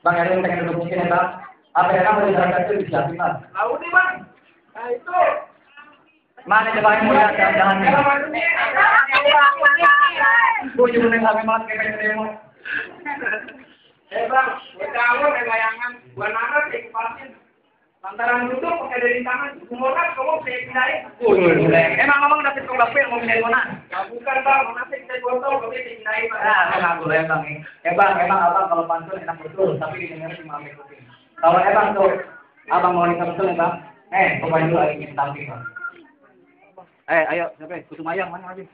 Bang Erwin pengen duduk sini Bang. Apa yang kamu dijalankan itu disiapin Bang? Tahu nih Bang. Nah itu. Mana coba yang mulia jangan nih. Gue juga nih sampai malam kayak demo. Bang, gue tahu ada layangan. Gua naruh di kepalain. Lantaran duduk pakai dari tangan, semua kamu saya pindahin. Emang ngomong dapet kau dapet mau pindahin mana? Ya bukan Bang, nanti kita botol, kamu saya pindahin Bang. Emang boleh Bang. Emang abang kalau pantun enak betul, tapi didengar cuma ambil kuping. Kalau emang tuh abang mau nikah betul ya Bang? Pokoknya dulu lagi ingin tampil Bang. Ayo, siapa? Kutu mayang mana lagi?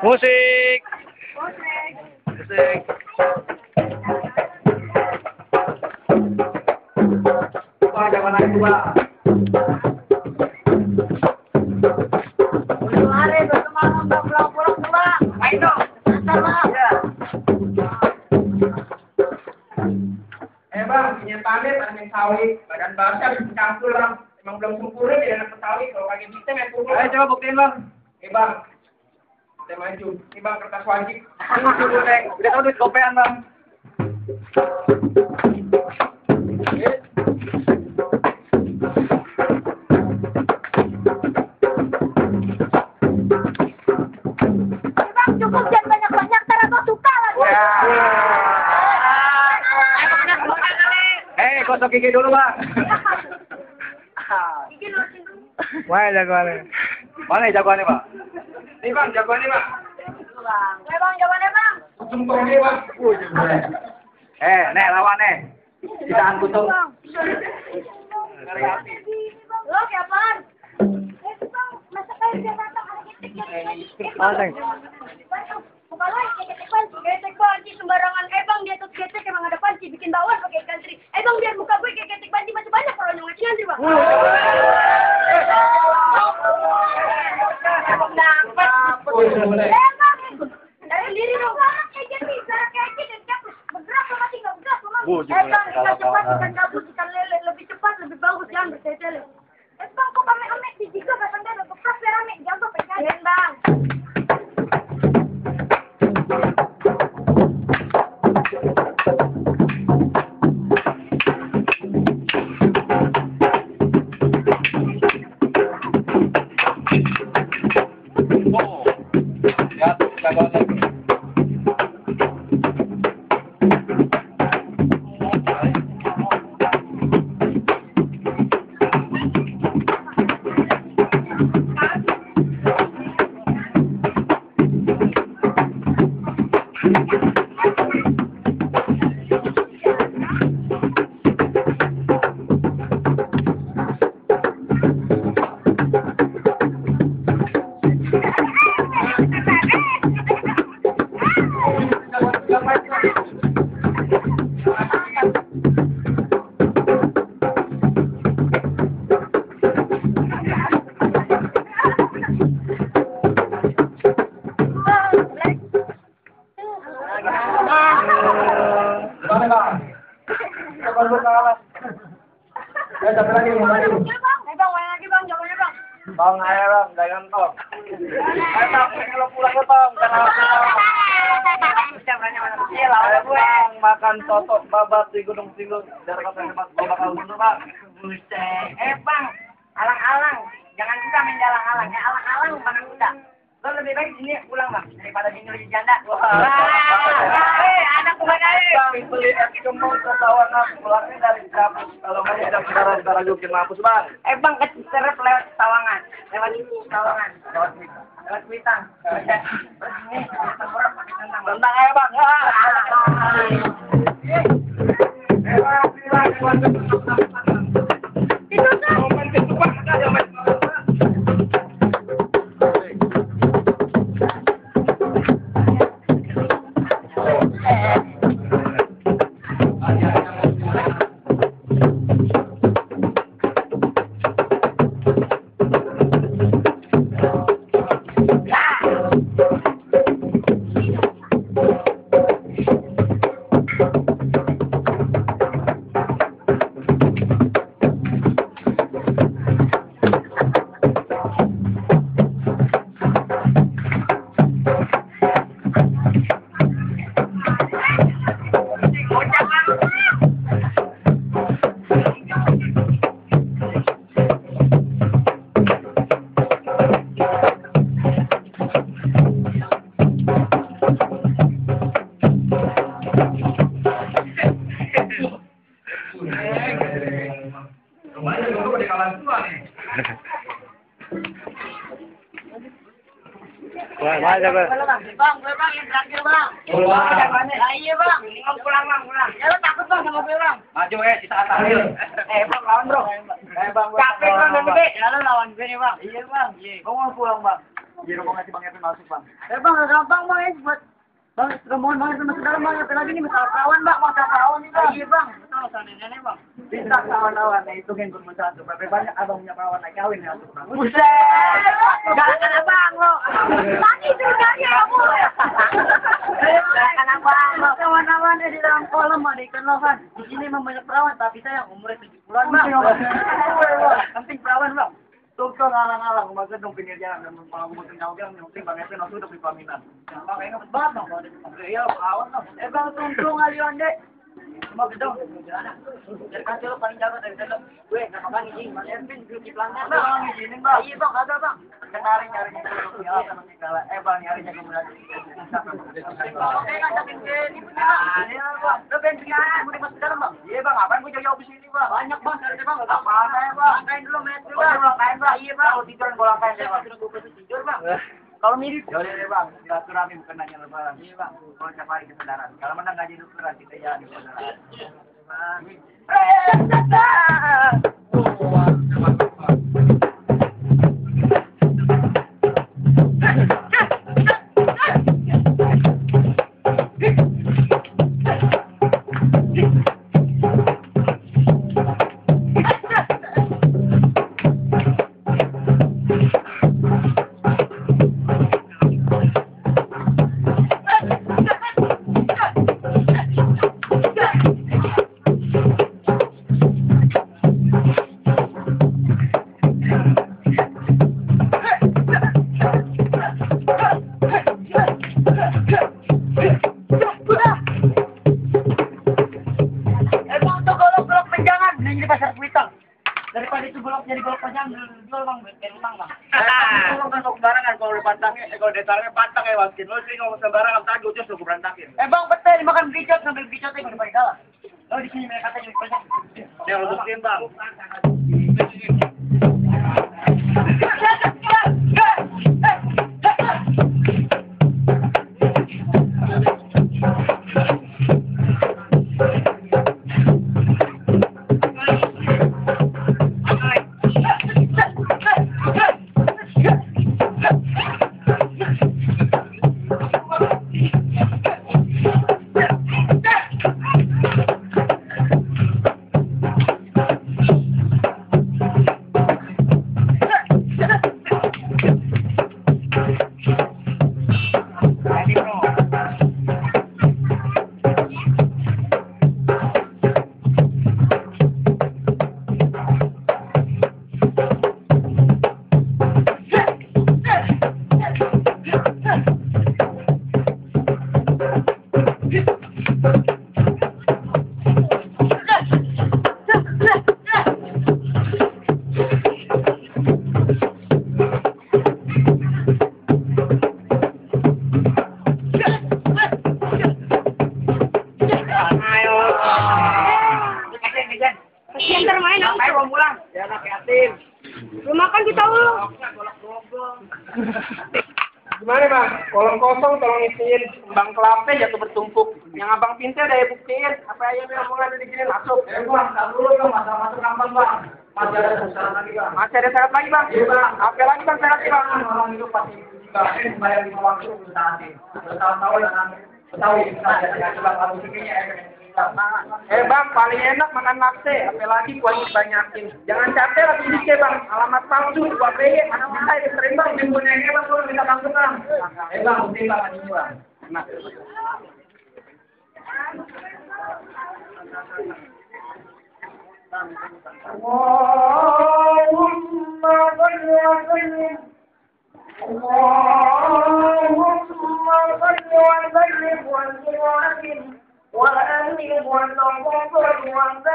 Musik. Wah, jangan naik dua. Hari bersemangat pulang-pulang dua. Ayo, Ya. Bang, punya pamit, panen sawit, badan basah, campur Bang. Emang belum sempurna jadi anak petani, kalau kaki kita main pukul. ayo coba buktiin Bang. Bang, kita maju. Ini Bang kertas wajib. Udah tahu duit kopean Bang. Bang, cukup jangan banyak-banyak, ntar aku suka lagi. Kosok gigi dulu Bang. Gigi lurusin dulu. Mana jagoannya? Mana jagoannya Pak? Nih Bang, jagoannya Bang. Bang, Bang, jawabannya Bang. Sumpah nih Bang. Nek lawan nih. Kita angkut tuh. Bang. Lo siapaan? Bang, masa kayak dia datang ada getek. Pasang. Bukan lagi getek panci sembarangan. Bang, dia tuh getek emang ada panci bikin bawah pakai ikan teri. Bang, biar muka gue kayak getek panci masih banyak kalau nyong ngantri Bang. Bang, dari diri dong. Kayak gini, cara kayak gini, bergerak sama masih nggak bergerak sama. Bang, ikan cepat, ikan gabus, ikan lele lebih cepat, lebih bagus, jangan bertele-tele. Bang, kok kame-ame di tiga bahkan dia udah kepras ya rame, jago pegangan Bang. Tong aja Bang, dagang tong. Ayo Bang, kalau pulang ke tong, kenapa? Ayo Bang, makan soto babat di Gunung Singgul. Biar kau hemat, gua bakal mundur Bang. Buset. Bang, alang-alang. Jangan suka main di alang-alang. Alang-alang panang kuda. Lo lebih baik sini pulang Bang, daripada sini jadi janda. Anak bukan Bang, beli es kemul ke Tawanan, pulangnya dari kampus. Kalau nggak ada saudara-saudara jokin mampus Bang. Bang, kecerep lewat Tawangan. Lewat Tawangan. Lewat Kuitang. Ini, Tentang aja Bang. Bang, yang terakhir bang. Pulang. Iya bang. Pulang bang, pulang. Ya lo takut bang sama gue bang. Maju ya di saat akhir. Bang lawan bro. Bang. Capek bang dan gede. Ya lo lawan gue nih bang. Iya bang. Gue mau pulang bang. Jadi mau ngasih bang Evan masuk bang. Bang, gampang bang ya buat. Bang, mohon banget masuk dalam bang. Apa lagi nih masalah perawan bang. Masalah perawan nih bang. Iya bang. Betul masalah nenek bang. Bisa kawan-kawan. Nah itu kan gue satu. Berapa banyak abang punya perawan naik kawin ya satu bang. Buset. Galakan abang lo. Lagi surganya kamu. Galakan abang lo. Kawan-kawan di dalam kolam ada ikan lohan. Di sini memang banyak perawan tapi saya umurnya 70-an bang. Penting perawan bang. Tukang ngalang-ngalang rumah gedung pinggir jalan dan kalau gue tinggal bilang yang penting bang Evan langsung udah beli pelaminan. Bang kayaknya ngebet banget bang kalau ada ya perawan bang. Bang tungtung alion deh. Rumah gedung gimana? Jadi kasih lo paling jago dari dalam. Gue nggak makan izin bang Evan belum pelaminan bang. Bang izinin bang. Iya bang ada bang. Nyarinya ke ya sama segala. Bang nyarinya kemudian. Oke ngajakin ke ibu bang. Iya bang. Lo bensin mau dimasuk dalam bang. Iya bang. Apaan gue jauh-jauh di sini bang. Banyak bang. Cari bang. Gak apa-apa ya bang. Langkain dulu met bang. Langkain bang. Iya bang. Kalau tiduran gue langkain deh bang. Gue tidur bang. Kalau mirip. Yaudah deh bang. Silaturahmi bukan nanya lebaran. Iya bang. Kalau tiap hari kesadaran. Kalau menang gaji dukuran kita ya di kesadaran. Daripada itu golok jadi golok panjang jual bang, biar utang bang. Kalau nggak sembarangan kalau dipantangnya, kalau detalnya pantang ya wakin. Lo sih ngomong sembarangan tadi ujung suruh berantakin. Bang betul dimakan bicot sambil bicotnya di depan dalam. Oh di sini mereka katanya panjang. Dia lo buktiin bang. Kasihan termain aku. Ngapain mau pulang? Ya anak yatim. Belum makan kita dulu. Gimana bang? Kolong kosong tolong isiin. Bang kelapa jatuh bertumpuk. Yang abang pintar daya buktiin. Apa aja yang mau ada di sini masuk. Bang, tak dulu bang, masuk kampung bang. Masih ada syarat lagi bang. Masih ada syarat lagi bang? Iya bang. Apa lagi bang syaratnya bang? Orang itu pasti bang, bayar 5 waktu nanti. Bertahun-tahun dan Betawi, kita bang, kalau segini Bang, paling enak makan lakse, apalagi kuahnya banyakin. Jangan capek lagi dikit bang, alamat palsu, buat BY, mana bisa itu sering bang, timbulnya ini bang, kalau minta bantu bang. bang, mesti bang, ini bang. Nah. Allahumma salli wa sallim. Allahumma salli wa sallim wa sallim. وأنب وتغفر وبارك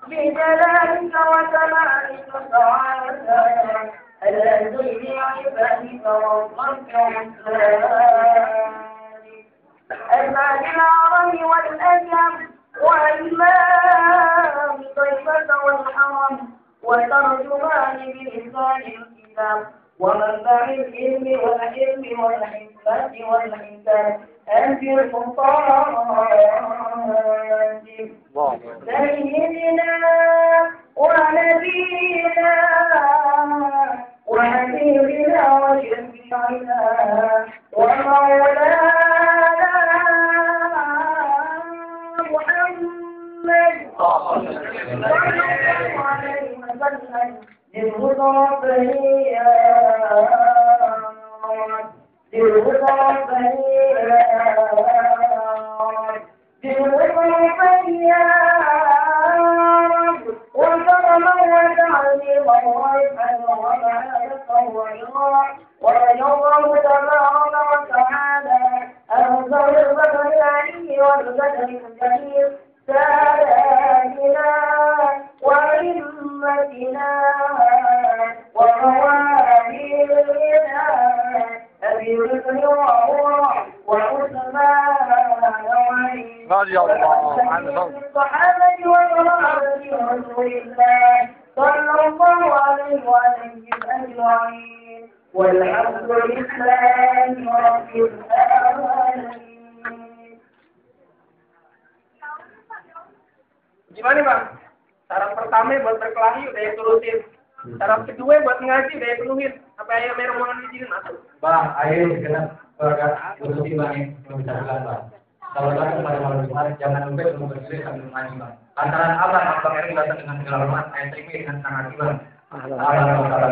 بجلالك وكمالك تعالى الذي بعبادك ربك المال العرب والأجم والماء طيبة والحرم وترجمان بلسان الكتاب ومنبع العلم والحلم والحكمة والحكم أنزل مصاحب سيدنا ونبينا وحبيبنا وشفيعنا ومولانا محمد صلى الله عليه وسلم ساداتنا وأئمتنا وموالينا أبي بكر وعمر وعثمان وعلي رضي الله عنهم الصحابة وصحابة رسول الله صلى الله عليه وسلم أجمعين والحمد لله رب العالمين. Gimana bang? Syarat pertama buat berkelahi udah ya turutin. Syarat kedua buat ngaji udah ya penuhin. Apa ayam merah mau izinin masuk? Bang, ayo kita berangkat urusi bang yang membicarakan bang. Kalau datang pada malam Jumat, jangan lupa untuk berdiri sambil mengaji bang. Lantaran abang Bang Eri datang dengan segala hormat, saya terima dengan sangat hati bang. Alhamdulillah.